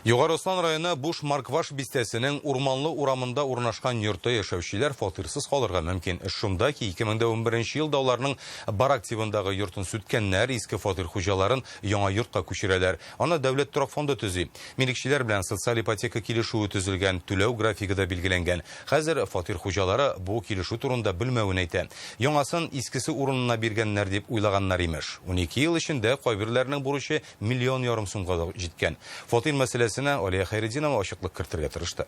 Югары Ослан районы Буш Маркваш бистәсенең Урманлы урамында урнашкан йортта яшәүчеләр фатирсыз калырга мөмкин. Эш шунда ки, 2011 елда аларның барак тибындагы йортын сүткәннәр, иске фатир хуҗаларын яңа йортка күчерәләр. Аны Дәүләт торак фонды төзи. Милекчеләр белән социаль ипотека килешүе төзелгән, түләү графигы да билгеләнгән. Хәзер фатир хуҗалары бу килешү турында белмәвен әйтә. Яңасын искесе урынына биргәннәр дип уйлаганнар, имеш. 12 ел эчендә кайберләренең бурычы 1,5 миллион сумга да җиткән. Фатир мәсьәләсенә Алия Хәйретдинова ачыклык кертергә тырышты.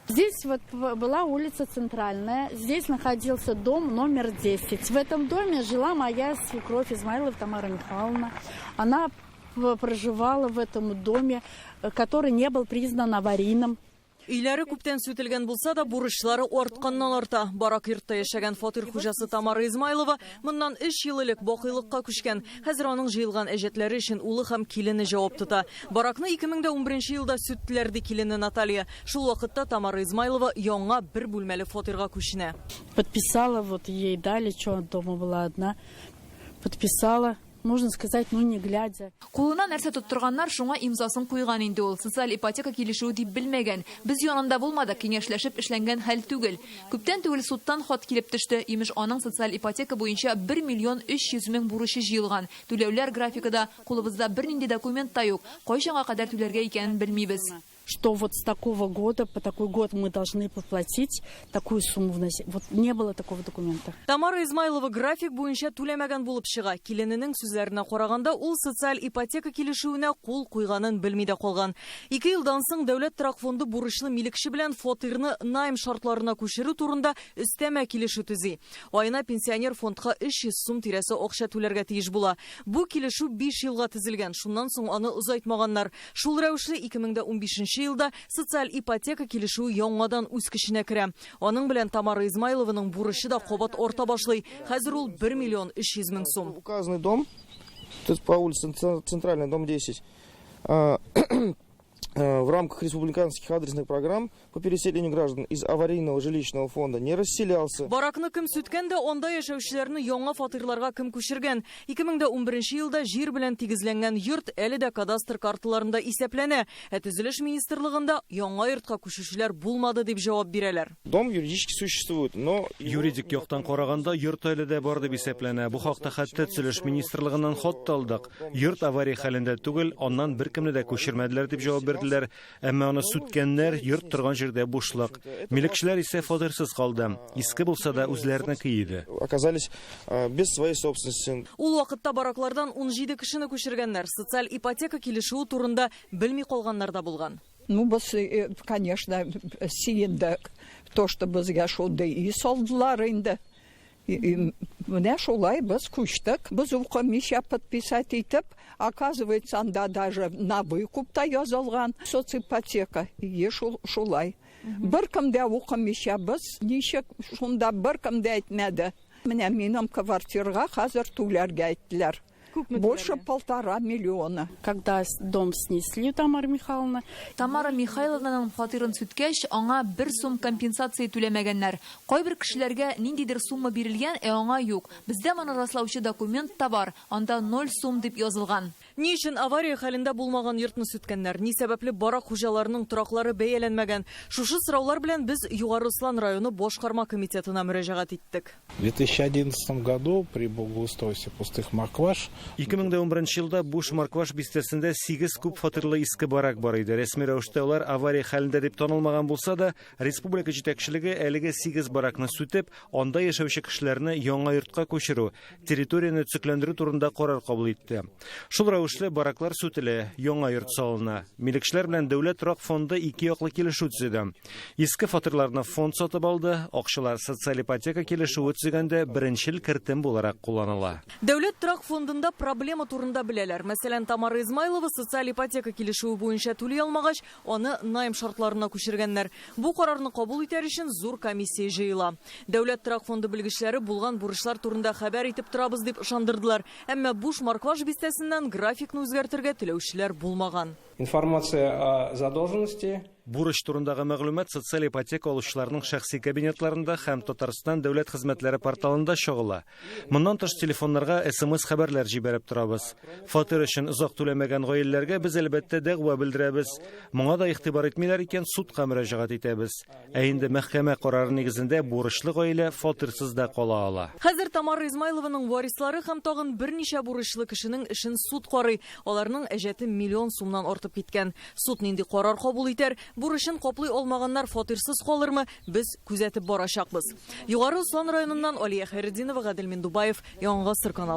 Здесь вот была улица Центральная, здесь находился дом номер 10. В этом доме жила моя свекровь Измайлова Тамара Михайловна. Она проживала в этом доме, который не был признан аварийным. Өйләре күптән сүтелгән булса да, бурычлары артканнан арта. Барак йортта яшәгән фатир хуҗасы Тамара Измайлова моннан 3 ел элек бакыйлыкка күчкән. Хәзер аның җыелган әҗәтләре өчен улы һәм килене җавап тота. Баракны 2011 елда сүттеләр, ди килене Наталья. Шул вакытта Тамара Измайлова яңа бер бүлмәле фатирга күченә. Подписала, вот ей дали, что дома была одна. Подписала, можно сказать, ну не глядя. Кулына нәрсә тоттырганнар, шуңа имзасын куйган инде ул. Социаль ипотека килешүе дип белмәгән. Без янында булмадык, киңәшләшеп эшләнгән хәл түгел. Күптән түгел судтан хат килеп төште. Имеш, аның социаль ипотека буенча 1 миллион 300 мең бурычы җыелган. Түләүләр графигы да, кулыбызда бернинди документ та юк. Кайчанга кадәр түләргә икәнен белмибез. Что вот с такого года по такой год мы должны поплатить такую сумму вносить. Вот не было такого документа. Тамара Измайлова график буенча түләмәгән булып чыга. Килененең сүзләренә караганда, ул социаль ипотека килешүенә кул куйганын белми дә калган. 2 елдан соң Дәүләт торак фонды бурычлы милекче белән фатирны найм шартларына күчерү турында өстәмә килешү төзи. Аена пенсионер фондка 300 сум тирәсе акча түләргә тиеш була. Бу килешү 5 елга төзелгән. Шуннан соң аны озайтмаганнар. Шул рәвешле 2015 елда социаль ипотека килешүе яңадан үз көченә керә. Аның белән Тамара Измайлованың бурычы да кабат арта башлый. Хәзер ул 1 миллион 300 мең сум. Указанный дом, то есть по улице Центральная, дом 10, в рамках республиканских адресных программ по переселению граждан из аварийного жилищного фонда не расселялся. Баракны кем сүткән дә, анда яшәүчеләрне яңа фатирларга кем күчергән? 2011 елда җир белән тигезләнгән йорт әле дә кадастр карталарында исәпләнә. Ә төзелеш министрлыгында яңа йортка күчүчеләр булмады дип җавап бирәләр. Дом юридически существует, но Юридик яктан караганда, йорт әле дә бар дип исәпләнә. Бу хакта хәтта төзелеш министрлыгыннан хат та алдык. Йорт авария хәлендә түгел, аннан беркемне дә күчермәделәр дип җавап бирделәр. Әмма аны сүткәннәр, йорт торган җирдә бушлык. Милекчеләр исә фатирсыз калды. Иске булса да, үзләренеке иде. Оказались без своей собственности. Ул вакытта бараклардан 17 кешене күчергәннәр. Социаль ипотека килешүе турында белми калганнар да булган. Ну, без, конечно, сөендек. То, что безгә шундый өй салдылар инде. И менә шулай без күчтек. Без укымыйча подписать итеп, оказывается, анда даже на выкуп та язылган соципотека. И шул шулай. Беркем дә укымыйча без ничек шунда, беркем дә әйтмәде. Менә минем квартирга хәзер түләргә әйттеләр. Больше 1,5 миллиона. Когда дом снесли Тамара Михайловна, Тамара Михайловнаның фатирын сүткәч, аңа бер сум компенсация түләмәгәннәр. Кайбер кешеләргә ниндидер сумма бирелгән, ә аңа юк. Бездә моны раслаучы документ та бар. Анда 0 сум дип язылган. Ни өчен авария хәлендә булмаган йортны сүткәннәр? Ни сәбәпле барак хуҗаларының тораклары бәяләнмәгән? Шушы сораулар белән без Югары Ослан районы башкарма комитетына мөрәҗәгать иттек. В 2011 году при благоустройстве Пустых Маркваш 2011 елда Буш Маркваш бистәсендә 8 күп фатирлы иске барак бар иде. Рәсми рәвештә алар авария хәлендә дип танылмаган булса да, республика җитәкчелеге әлеге 8 баракны сүтеп, анда яшәүче кешеләрне яңа йортка күчерү, территорияне төзекләндерү турында карар кабул итте. Шул рәвешле бараклар сүтелә, яңа йорт салына. Милекчеләр белән Дәүләт торак фонды ике яклы килешү төзеде. Иске фатирларны фонд сатып алды, акчалар социаль ипотека килешүе төзегәндә беренчел кертем буларак кулланыла. Дәүләт торак фондында проблема турында беләләр. Мәсәлән, Тамара Измайлова социаль ипотека килешүе буенча түли алмагач, аны найм шартларына күчергәннәр. Бу карарны кабул итәр өчен зур комиссия җыела. Дәүләт торак фонды белгечләре булган бурычлар турында хәбәр итеп торабыз дип ышандырдылар. Әмма Буш Маркваш бистәсеннән графикны үзгәртергә теләүчеләр булмаган. Информация о задолженности. Бурыч турындагы мәгълүмат социаль ипотека алучыларның шәхси кабинетларында һәм Татарстан дәүләт хезмәтләре порталында чагыла. Моннан тыш телефоннарга СМС хәбәрләр җибәреп торабыз. Фатир өчен озак түләмәгән гаиләләргә без әлбәттә дәгъва белдерәбез. Моңа да игътибар итмиләр икән, судка мөрәҗәгать итәбез. Ә инде мәхкәмә карары нигезендә бурычлы гаилә фатирсыз да кала ала. Хәзер Тамара Измайлованың варислары һәм тагын берничә бурычлы кешенең эшен суд карый. Аларның әҗәте миллион сумнан артып киткән. Суд нинди карар кабул итәр, бурычын каплый алмаганнар фатирсыз калырмы, без күзәтеп барачакбыз. Югары Ослан районыннан Алия Хәйретдинова, Гадел Миндубаев, Яңа Гасыр каналы.